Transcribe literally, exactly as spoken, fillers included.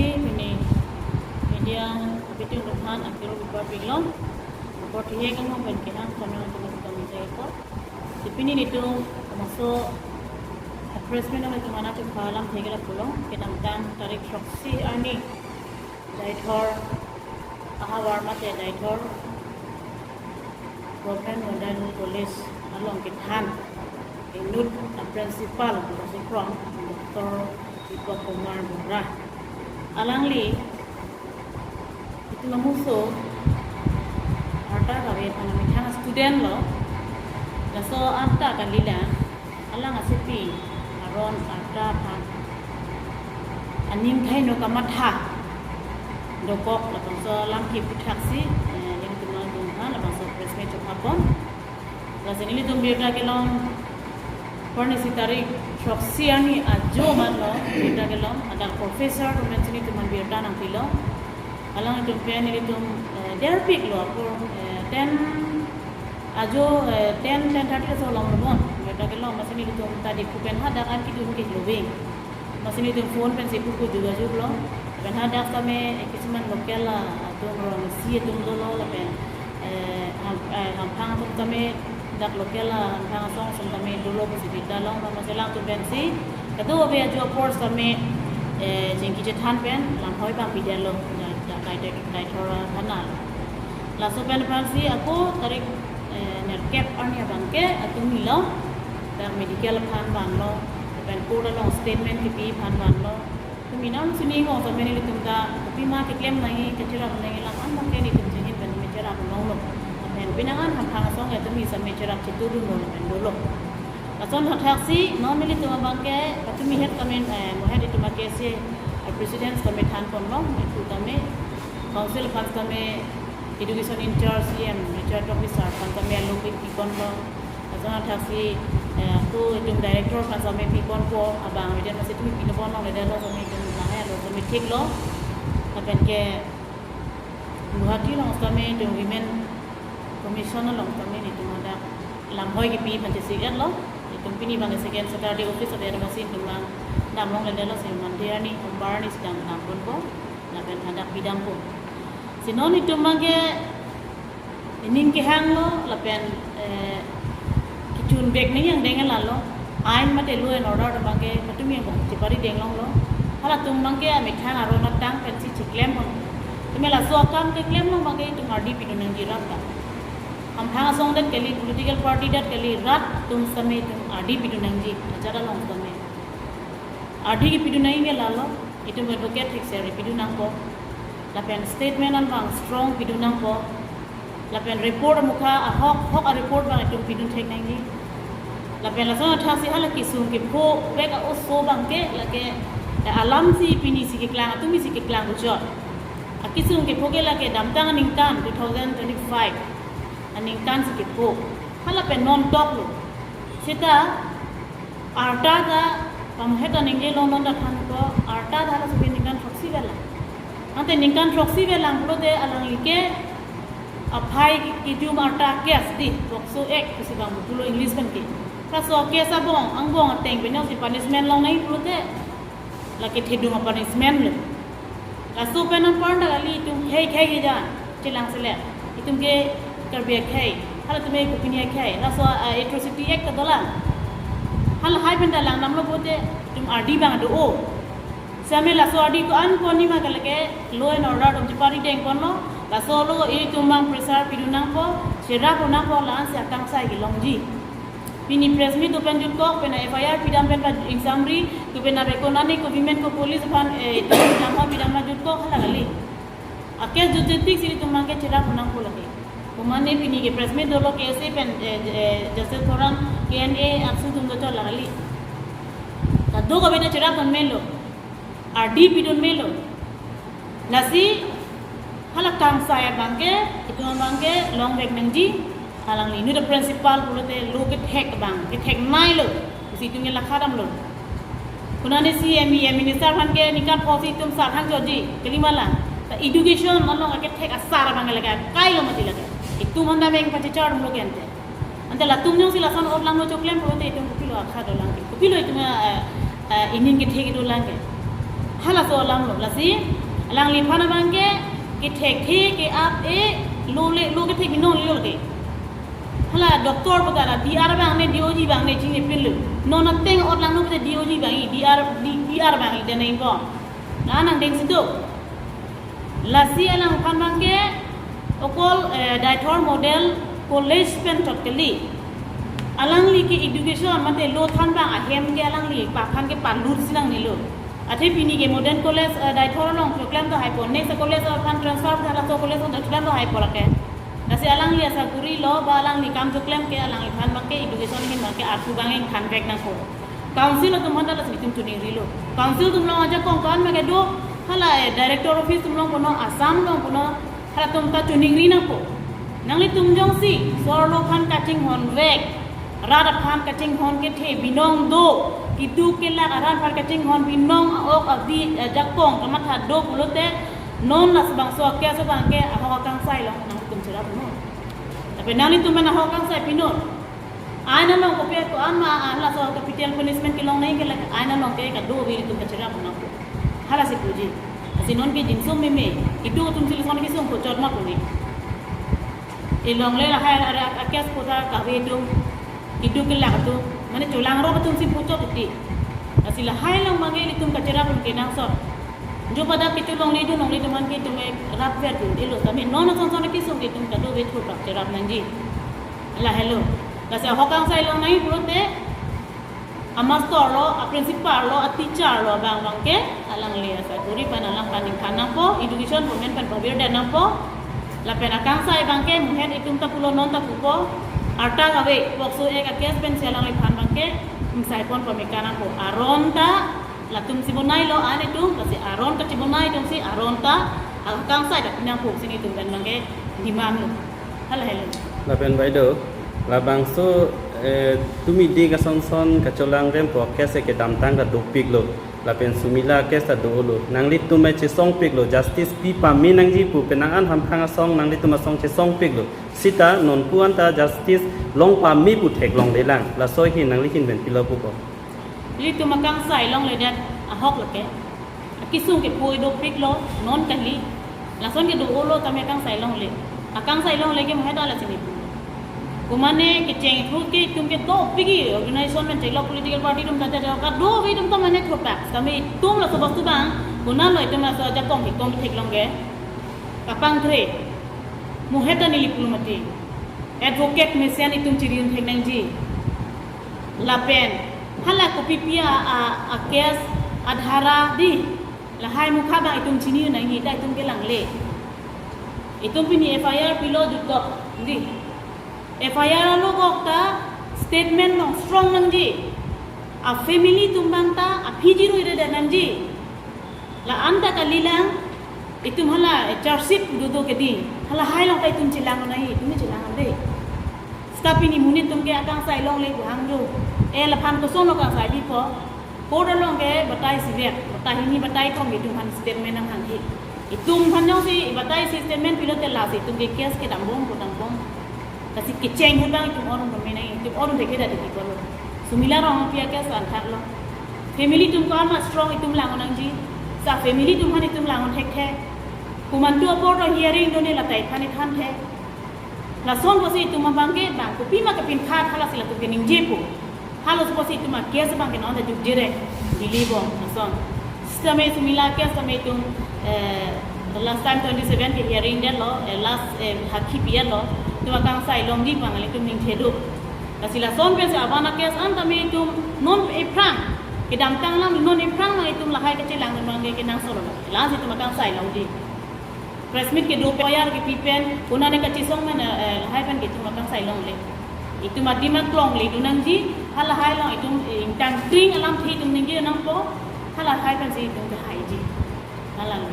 Pini media abitung aphan akiro bipar pilo. Report hiye kamu ben kehang kono itu masih kami saya ko. Pini nitu maso press meet nang itu mana tu phalam thegela pulo. Kedamtang tarik throksi arni Deithor ahavar mate Deithor Government Model College along kethan inut a principal Bukasikrong Doctor Deepak Kumar Bora alangli itu mamuso arta kave thang methang student lo, laso arta kalila alang asepi aron arta aphan aning thaino kamatha dokok, labangso alam kiputhaksi eh, yang teman dungha labangso press meet chokapon. Lasi nelitum birta kelong, pornisi tarik throksi arni ajo manlo birta kelong, ada professor teman sini teman birta nangpilo. Alanglitum pen nelitum eh, derpiklo apor eh, ten ajo eh, ten ten thirty so long lo bon. Birta kelong masi nelitum tadi kupen hadak an kidun ke loving. Masi nelitum phone pensi puku juga juglo. Pen hadak tame eh, kisuman local atum rong si atum dolo lapen eh, ham- eh, hamphang atum tame dak local hamphang asong sum tame dolo pusi birta long, masi alangtum pensi kado ave ajo apor tame eh, chingki chethan pen lamhoi bang pidetlo, Dai- Dai- Deithor thana lo. Laso pen aphansi ako tarik eh, nerkep arni abangke atum milo, dak medical aphan vanlo, pen court along statement kipi aphan vanlo. Tumi nang sini ngo so meni litum ta, tapi ma keklem nangji, kecherap nangji, lam an bangke nelitum jingin pen mecherap longlo. Pen pinangan hamphang asong ya tumi sa mecherap chitudunlo pen dolo. Lason hathaksi non nelitum abangke, patumi het kamen eh, mohet itum ake si eh, president kami than konlo, itu kami council aphan kami education in charge C M Richard Tokbi sir aphan kami alokin pikonlo. Lason hathaksi eh, ako itum director aphan kami pikonpo, abang media masih tumi pinoponlo, ledetlo kami itum lahelo kami thiklo. Lapen ke Guwahati along kami itum women commission along kami itum ada lamhoi kipi aphan chesik-etlo. Itum pini bang second Saturday office ada masi itum bang damlong ledetlo, si Monday arni, Sombar arni si dam damponpo. Lapen hadak pidampo. Si non itum bangke ining kehanglo lapen eh, kichun bek ni yang dengan lalo. Ain mate law and order atum bangke patumi yang bong chepari denglonglo. Halatum bangke amethang aron atang pensi cheklem pon. Tumi laso akam keklem long bangke itum ardi pidun nangji rapta. Hamphang asong det kali, political party det kali, rat atum same itum ardi pidun nangji, ajat along same. Ardi kipidun nangji ke lalo, itum advocate thik seri pidun nangpo. Lapen statement an bang strong pidun nangpo. Lapen report amukha ahok hok a report bang itum pidun thek nangji. Lapen lason athaksi hala kisung kepho vek a oso bangke lake eh, alam si pini si keklang, atumi si keklang ujot. Akisung kepho ke lake damtang aningkan two thousand twenty-five aningkan si kepho. Hala pen non toklo. Seta arta ta pamhet aningje longdon ta thanpo, arta ta hala suke ningkan throksi velang. Ante ningkan throksi velang pulote alanglike aphai kejum arta case di, POCSO Act pusi bang pulo English pen ke. Laso case abong angbong ateng pen si punishment long nangji pulote lake thedung a punishment lo. Laso pen anpar ta kali itum khei khei keja chelang sele. Itum ke Karbi akhei, halatum ke kopine akhei, laso ah, Atrocity Act ta dolang. Halahai pen ta langdamlo pulote itum ardi bang do-o. Same laso ardi ko-an pon ni ma ke lake law and order atum chepari dengponlo. Laso lo itum bang pressure pidun nangpo, cherap nangpo, la-an si akangsai kelongji. Pini press meet do pen jutkok, pen F I R pidam pen pa ingsamri, tu pen abe konani ko women ko police aphan eh, itum pidam aphan pidam ma jutkok hala kali. Ake jutjetik si itum bangke cherap nangpo lake. Komane pini ke press meet dolo K S A pen eh, eh, Justice Forum, K N A, AAPSU atum do chot la kali. Kadokave ta cherap dun melo. Ardi pidun melo. Lasi hala kangsai abangke, itum abangke longvek nangji, alangli inut a principal pulote law kethek abang, kethek nailo. Pusi itum ke lakha damlo. Konani si M E M minister aphan ke ningkan pho si itum sar hang joji, kali ma la. Ta education along akethek asar abang lake kailo mati lake. Itum honda meng pachichar damlo ke ante. Ante latum jongsi lason ot langno choklem pulote itum kopilo akha dolang ke. Kopilo itum eh, eh, ining kethek dolang ke. Halaso alam lo, lasi alangliphan abangke kethekthe ke-ap-e lo le, lo kethek binong lo ke. Hala doctor puta la D R abang ne, D O G abang ne chinine pin lo. Non ateng ot langno puta D O G abang, D R, D, D R abang le dena inbo. La nangdeng si do. Lasi alangphan abangke okol, eh, Deithor Model College pen chot kali. Alangli ke education mate lo than abang ahem ke alangli aphan ke palut si nangnelo. Athe pini ke Model College, eh, Deithor along choklem do haipo, next college aphan transfer tha, laso college along choklem do haipo lake. Lasi alangli asakori lo ba alangli kam choklem ke alangliphan abangke education ahin abangke arpu abang ingthan vek nangpo. Council atum aphan ta lasi itum choningrilo. Council atum along ajakong ko-an ma kedo, hala, eh, director office atum along punon, Assam along punon, halatum ta choningri nangpo. Nanglitum jongsi sorlo aphan kachinghon vek, rat aphan kachinghon kethe binong do, keduk kelak arat aphan kachinghon binong, a-ok avi, eh, ajakong kamatha do pulote, non labangso a-case abangke ahok akangsai along nangtum cherap non. Tapi nanglitum pen ahok akangsai pinon. Ain along kopi ko-an ma, ah, laso capital punishment kelong nangji ke la ain along ke kadokave itum kacherap nangpo. Halasi puji. Lasi non ke jinsum meme, itum atum si lason kesung kochot ma puni. Ilongle lahai are a-case puta kave atum, keduk kelak atum, mane cholangrok atum si kochot iti. Lasi lahai along abangke itum kacherap kenangsot. Jo pada kecholongle do, longle do man ke itum rap ver dun ilo, tapi non ason son kesung ke itum kadokave thurpak cherap nangji. Lahelo. Lasi ahok akangsai along nangji pulote, amastor lo, a-principal lo, a-teacher lo abang abangke alangli asakori pen alangphan ingthan nangpo, education department pen pavirdet nangpo. Lapen akangsai abangke muhet itum ta pulo, non ta pupo. Arta kave POCSO Act a-case pensi alangliphan abangke ingsai pon pameka nangpo. Aron ta latum si bonai lo an itum, lasi aron kachibonai atum si aron ta akangsai ta pi nangpo pusi itum pen abangke demand lo. Halahelo. Lapen bai do, labangso, eh, tumi dik ason son kacholangrem po case kedamtang ta dopik lo. Lapen Sumila case ta dolo. Nanglitum mai chesongpik lo, justice pi pame nangji pu, penang an hamphang asong, nanglitum asong chesongpik lo. Seta non pu-an ta justice long pame pu theklonglelang. Laso ahin nangli ahin pen pilo pupo? Ilitum akangsai longledet ahok lake. Akesung ke poi dopik lo, non kali. Lason ke dolo tame akangsai longle. Akangsai longle ke muhet ta lasi ne pu. Komane kecheng thu ke itum ke dopik ke organization pen chelo, political party atum ta ta kadokave atum ta mane thurpak. Tame itum laso bostu abang, konat lo itum laso ajakong hikom theklong ke. Kapangthre. Muhet ta neli pulo mati. Advocate mesen itum chiri-un thek nangji. Lapen hala kopi pi a, a, a-case adhara di. Lahai mukha abang itum chini nangji ta itum kelangle. Itum pini F I R pilo jutok di. F I R along kok ta statement along strong nangji. A-family atum abang ta aphi jiru ire dan nangji. La-an ta kalilang, itum hala, eh, charge sheet dodo ke di. Halahai along ta itum chelang nangji, itum chelang de. Seta pini monit atum ke akangsai longle pu hang jo. Eh, laphan koson lo akangsai bipo. Court along ke batai sivek, batai hini batai thom itum aphan statement nanghanghe. Itum aphan jongsi batai si statement pilote lasi itum ke case kedambom, kedambom. Lasi kecheng ahut abang itum orum pame nangji, itum orum thekthedet dikolo. Sumila Rongpi a-case anthak lo. Family atum ko-an ma strong itum lang nangji. Sa family atum aphan itum lang thekthe. Komantu apor to hearing done, la tai aphan ithanthe. Lason pusi itum abangke bang kopi ma kepinkhat, halasi latum keningjepo. Halaso pusi itum a-case abangke non ta jukjere. Dili bom, lason. Sitame Sumila case tame itum, eh, last time twenty-seven ke hearing detlo, eh, last, eh, hakhi pi-etlo, itum akangsai longji abang itum ningje do. Lasi lason pensi abang a-case an tame itum non ephrang, kedamtang alam non ephrang ma itum lahai kachelang abangke kenangsot lo. Lasi itum akangsai longji. Press meet kedo, F I R kepi pen, konane kachesong pen, eh, lahai pen ke itum akangsai longle. Itum adim aklong le do nangji, halahai along itum, eh, ingtangtring alamthe itum ningje nangpo, halahai pensi itum kehaiji. Halalo.